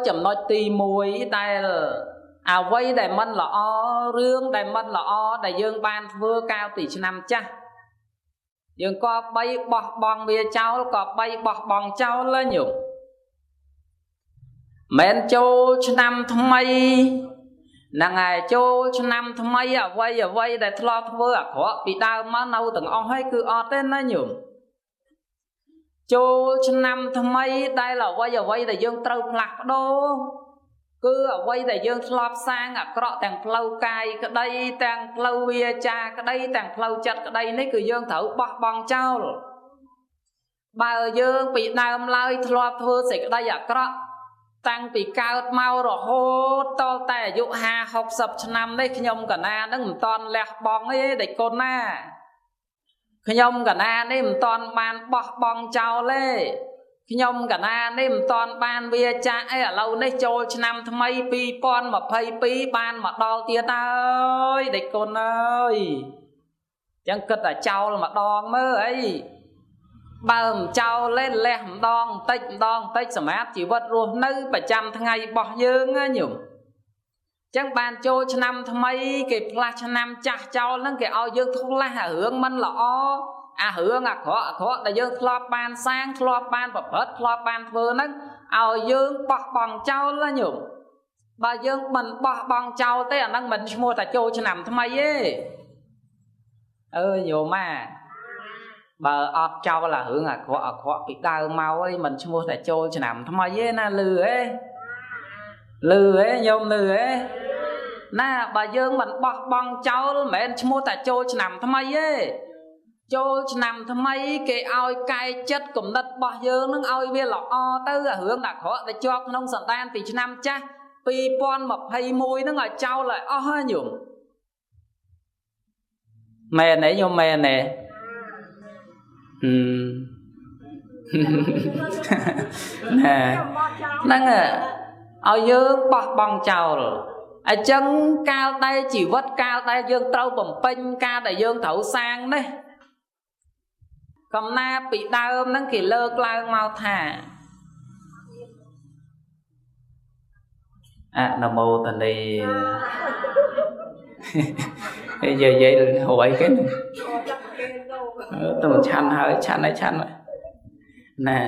ចំណុចទី1ដែលអ្វីដែលមិនល្អរឿងដែលមិនល្អដែលយើងបានធ្វើកាលពីឆ្នាំចាស់យើងក៏បីបោះបង់វាចោលក៏បីបោះបង់ចោលញោមមិនចូលឆ្នាំថ្មីហ្នឹងហើយចូលឆ្នាំថ្មីអ្វីអ្វីដែលធ្លាប់ធ្វើអាក្រក់ពីដើមមកនៅទាំងអស់ហើយគឺអត់ទេណាញោមចូលឆ្នាំថ្មីដែលអ្វីអ្វីដែលយើងត្រូវផ្លាស់ប្ដូរគឺអ្វីដែលយើងធ្លាប់សាងអាក្រក់ទាំងផ្លូវកាយក្តីទាំងផ្លូវវាចាក្តីទាំងផ្លូវចិត្តក្តីនេះគឺយើងត្រូវបោះបង់ចោលបើយើងពីដើមឡើយធ្លាប់ធ្វើសេចក្តីអាក្រក់តាំងពីកើតមករហូតតតែអាយុ50 60ឆ្នាំនេះខ្ញុំកណានឹងមិនតាន់លះបង់ទេដេចគុណណាខ្ញុំកណានេះមិនតាន់បានបោះបង់ចោលទេខ្ញុំកណានេះមិនតាន់បានវាចាអីឥឡូវនេះចូលឆ្នាំថ្មី2022បានមកដល់ទៀតហើយដេចគុណអើយចឹងគិតតែចោលម្ដងមើលអីបើមិនចោលលេលះម្ដងបន្តិចម្ដងបន្តិចសម្រាប់ជីវិតរស់នៅប្រចាំថ្ងៃរបស់យើងណាញោមចឹងបានចូលឆ្នាំថ្មីគេផ្លាស់ឆ្នាំចាស់ចោលហ្នឹងគេឲ្យយើងផ្លាស់អារឿងមិនល្អអារឿងអាក្រក់អាក្រក់ដែលយើងធ្លាប់បានសាងធ្លាប់បានប្រព្រឹត្តធ្លាប់បានធ្វើហ្នឹងឲ្យយើងបោះបង់ចោលណាញោមបើយើងមិនបោះបង់ចោលទេអាហ្នឹងមិនឈ្មោះថាចូលឆ្នាំថ្មីទេអើយញោមអាបើអត់ចោលអារឿងអាក្រក់អាក្រក់ពីដើមមកអីមិនឈ្មោះតែចូលឆ្នាំថ្មីទេណាលឺហេលឺហេញោមលឺហេណាបើយើងមិនបោះបង់ចោលមិនមែនឈ្មោះតែចូលឆ្នាំថ្មីទេចូលឆ្នាំថ្មីគេឲ្យកែចិត្តគំនិតរបស់យើងនឹងឲ្យវាល្អទៅអារឿងអាក្រក់ដែលជាប់ក្នុងសន្តានពីឆ្នាំចាស់2021ហ្នឹងឲ្យចោលឲ្យអស់ហ៎ញោមមែនទេញោមមែនទេណែហ្នឹងឲ្យយើងបោះបង់ចោលអញ្ចឹងកាលដែលជីវិតកាលដែលយើងត្រូវបំពេញកាលដែលយើងត្រូវសាងនេះកំណាពីដើមហ្នឹងគេលើកឡើងមកថាអនមោទនីនិយាយរួយគេទៅឆាន់ហើយឆាន់ហើយឆាន់ណែ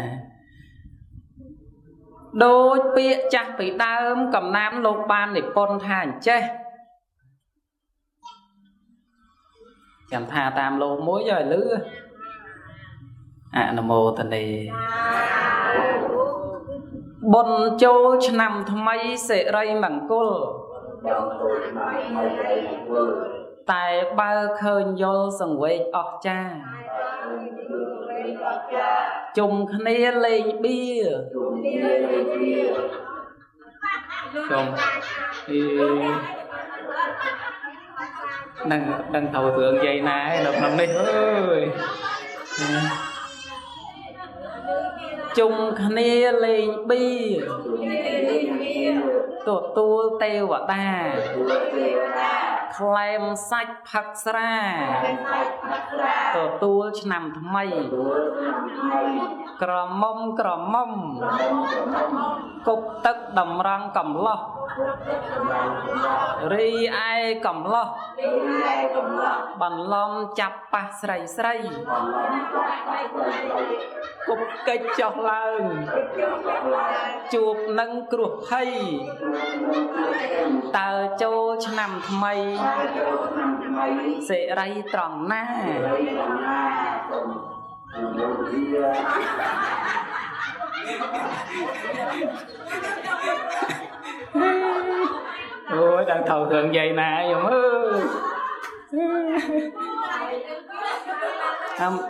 ដូចពាក្យចាស់ពីដើមកំណាមលោកបាននិពន្ធថាអញ្ចេះចាំថាតាមលោកមួយឲ្យលឺអនុមោទនីបុណ្យចូលឆ្នាំថ្មីសិរីមង្គលតែបើឃើញយល់សង្វេគអស្ចារ្យជុំគ្នាលេងបៀជុំអីនឹងដឹងត្រូវរឿងយាយណាឯនៅក្នុងនេះអើយជុំគ្នាលេងបៀទទួលទេវតាក្លែមសាច់ផឹកស្រាទទួលឆ្នាំថ្មីក្រមុំក្រមុំគប់ទឹកតម្រង់កំឡោះរីឯកំឡោះបន្លំចាប់ប៉ះស្រីស្រីគប់កិច្ចចុះឡើងជួបនឹងគ្រោះភ័យតើចូលឆ្នាំថ្មីសិរីត្រង់ណាអូយដល់ថៅគ្រឿងយាយណាយំអើយ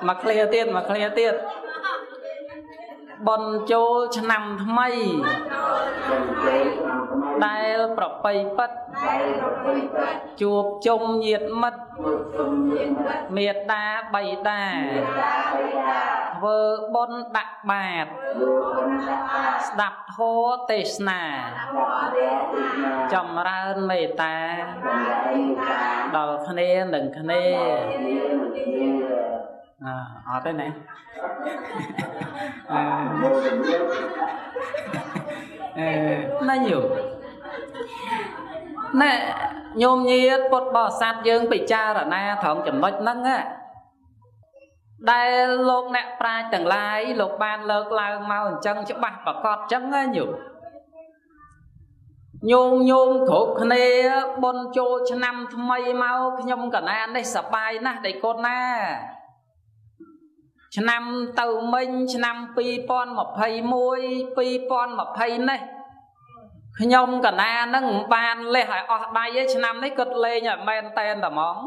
មកឃ្លាទៀតមកឃ្លាទៀតបុណ្យចូលឆ្នាំថ្មីដែលប្រពៃពិតជួបជុំញាតិមិត្តមេត្តាបិតាធ្វើបុណ្យដាក់បាតស្ដាប់ធម៌ទេសនាចម្រើនមេត្តាដល់គ្នានឹងគ្នាអត់ទេណា ណាញោម ណែញោមញាតពុទ្ធបរិស័ទ យើងពិចារណាត្រង់ចំណុចហ្នឹងណា ដែលលោកអ្នកប្រាជ្ញទាំងឡាយលោកបានលើកឡើងមកអញ្ចឹង ច្បាស់ប្រកបអញ្ចឹងណាញោម។ ញោមញោមគ្រប់គ្នា បុណ្យចូលឆ្នាំថ្មីមក ខ្ញុំកណានេះសប្បាយណាស់ដៃកូនណា។ ឆ្នាំទៅមិញ ឆ្នាំ2021 2020នេះ ខ្ញុំកណានឹងបានលះឲ្យអស់ដៃឯ ឆ្នាំនេះគាត់លេងឲ្យមែនតែនតែហ្មង។